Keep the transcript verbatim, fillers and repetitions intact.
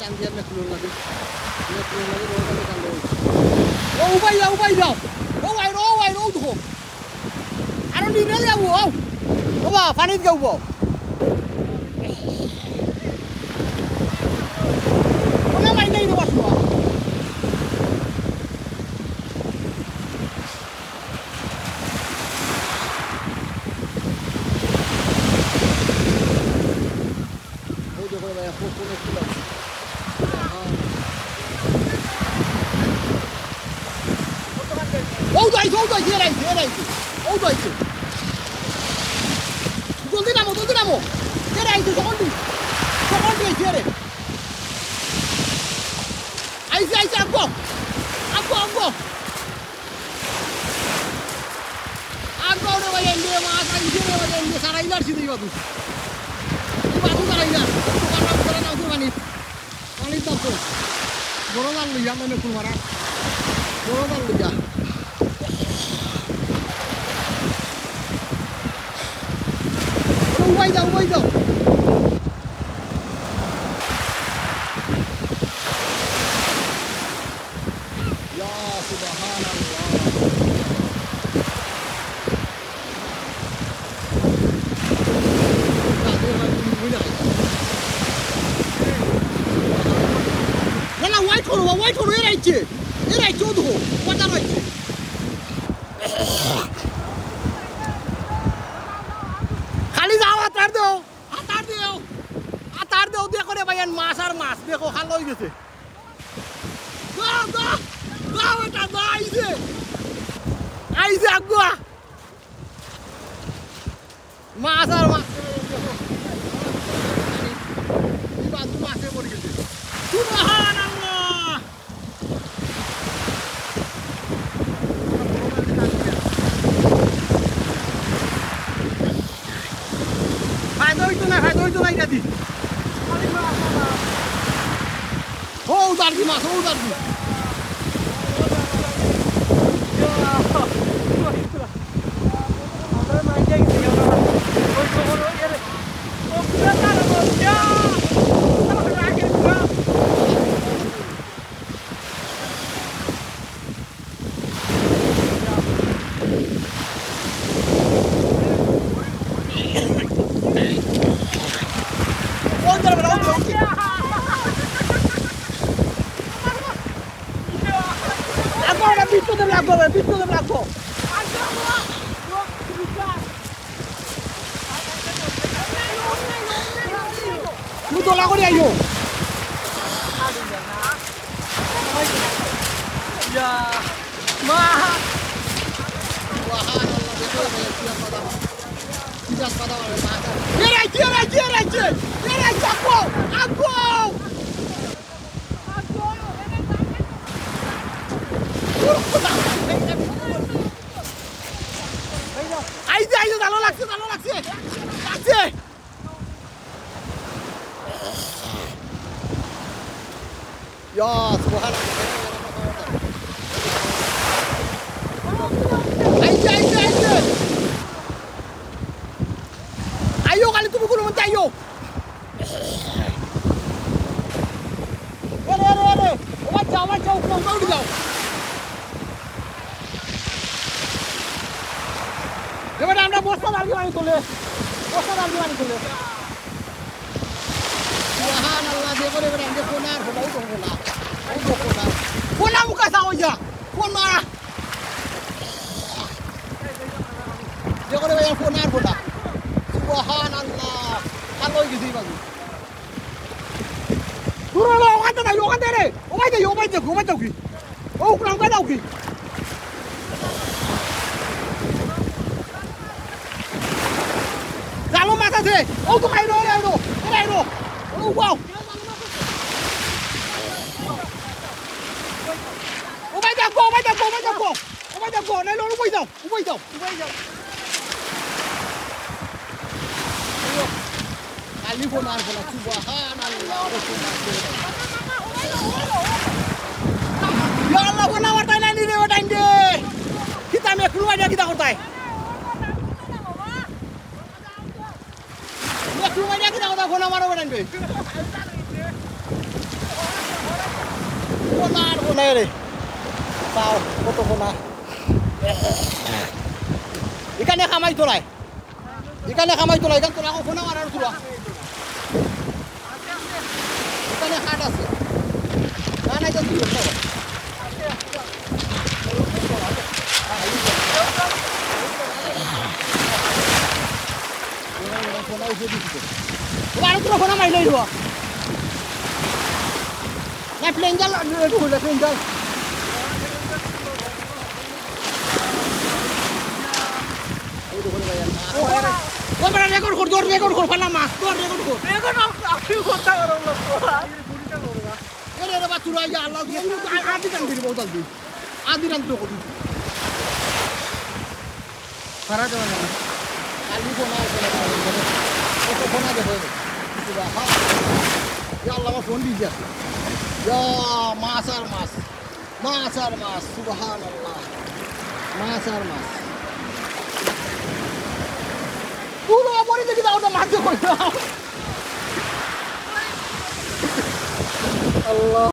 কান দিয়া মেকুলর লাগে। মেকুলর লাগে, বড় কান্দে কান্দে। ও উবাই যাও, উবাই যাও। ও ভাই, ও ভাই, ও দেখো। আরো নিবে যাবো, ও। ও বা, পানিত যাবো। ওনা মাই নাই রে বাবা। ও দেখো ভাই, এখন কোন একটু লাগছে। ও যাইছে, ও যাইছে, এ যাইছে, এ যাইছে। ও যাইছে। জলদি নামো, জলদি নামো। এ যাইছে, সকল দিন। সকল দিন আইছে রে। আইছে, আইছে, আব্বু। আব্বু, আব্বু। আব্বু, ওরে ভাই, এমনি মাছ আইছে রে ভাই, এমনি সারাই মারছি তুই বাবু। তুই বাবু সারাই মার। তুই বাবু সারাই মার, তুই বানি। পানির দাম তো। বড় জাল লইয়া, মানে কুল মারা। বড় জাল লইয়া। ওরে উবাই যাও, উবাই যাও। ইয়া সুবহানাল্লাহ। না, না, wait করো, wait করো, এ রাইছে, এ রাইছে, ও দেখো, ওটা রাইছে। খালি যাও, আতার দেও, আতার দেও, আতার দেও, দেখো রে ভাই, আর মাছ আর মাছ, দেখো, খাল হয়ে গেছে। দা, দা, দা, বেটা, দা, আইছে। আইছে আগুয়া। মাছ আর মাছ। এই বাজু মাছে পড়ে গেছে। সুবহানাল্লাহ। ফায়দা হইতো না, ফায়দা হইতো না, এটা দি। ও, উদার দি মাছ, ও, উদার দি। তুমি দলা করে আইও। এ রাইছে, এ রাইছে, এ রাইছে, এ রাইছে, আগো, আগো। আইছে, আইছে, জালো লাগছে, জালো লাগছে, লাগছে। ইয়া, সুবহানাল্লাহ। আইছে, আইছে, আইছে। আইও, খালি তুমি কোনো মতে আইও। এরে, এরে, এরে। ও ভাই, যাও, ভাই, যাও, উঠে যাও, উঠে যাও। এবারে আমরা বস্তা দাঁড়িয়ে বানি তোলে। বস্তা দাঁড়িয়ে বানি তোলে। সুবহানাল্লাহ, দেখো রে, এবারে আমরা কোনার ফোনা, ওই তো ফোনা। ওই তো ফোনা। ফোনা মুখা সা হইয়া। ফোনা। দেখো রে ভাই, ফোনা আর ফোনা। সুবহানাল্লাহ। ভালো হয়ে গেছে এই বাবু। দূর হলো, ওখান থেকে, ওখান থেকে রে। ও ভাই যাই, ও ভাই যাও, ও ভাই যাও কি? ও, ওখানে ওখানে যাও কি? জালো মাছ আছে। ও তো আইরো, আইরো, আইরো। ও, wow। ও ভাই যাও, ও ভাই যাও, ও ভাই যাও। ও ভাই যাও, নাইলে ওর উবাই যাও, উবাই যাও, উবাই যাও। খালি ফোন আর ফোন, সুবহানাল্লাহ, ফোন আর ফোন। ইয়া আল্লাহ, ফোন আমার তাই নাই রে, ও টাইম দে। কিতা আমি একটু উবাই যাও, কিতা করতাই? একটু উবাই যাও, কিতা করতাই, ফোন আমার ও টাইম দে। আর কোনায় রে? তাও কত কোনা? এখানে কামাই তো নাই, এখানে কামাই তো নাই, এখানে তো রাখো কোনা মারার তুলা। এখানে কাঠ আছে। না, না, এটা তুলো, তুলো। ওরা আরো তোরা ফোনা মাইল হইব। না, প্লেন জাল, প্লেন জাল। ও বেটা, রেকর্ড কর, ধর, রেকর্ড কর, ফালা মাছ, ধর, রেকর্ড কর। রেকর্ড আপ-, আপনি করতে পারো না। এরে, এরে, বাচ্চু রাই, ইয়া আল্লাহ, আ-, আদি টান দিবি, বহুত জলদি। আদি টান তো করি। সারা দেওয়া যাবে। খালি ফোন আর ফোন আর ফোন আর। কত ফোন আছে, ফোন। ইয়া আল্লাহ, আমার ফোন দিয়ে যাচ্ছে। ইয়া, মাছ আর মাছ। মাছ আর মাছ, সুবহানাল্লাহ। মাছ আর মাছ। পুরো পরে দেখি দাও, ওটা মাছ ধরে দাও। আল্লাহ।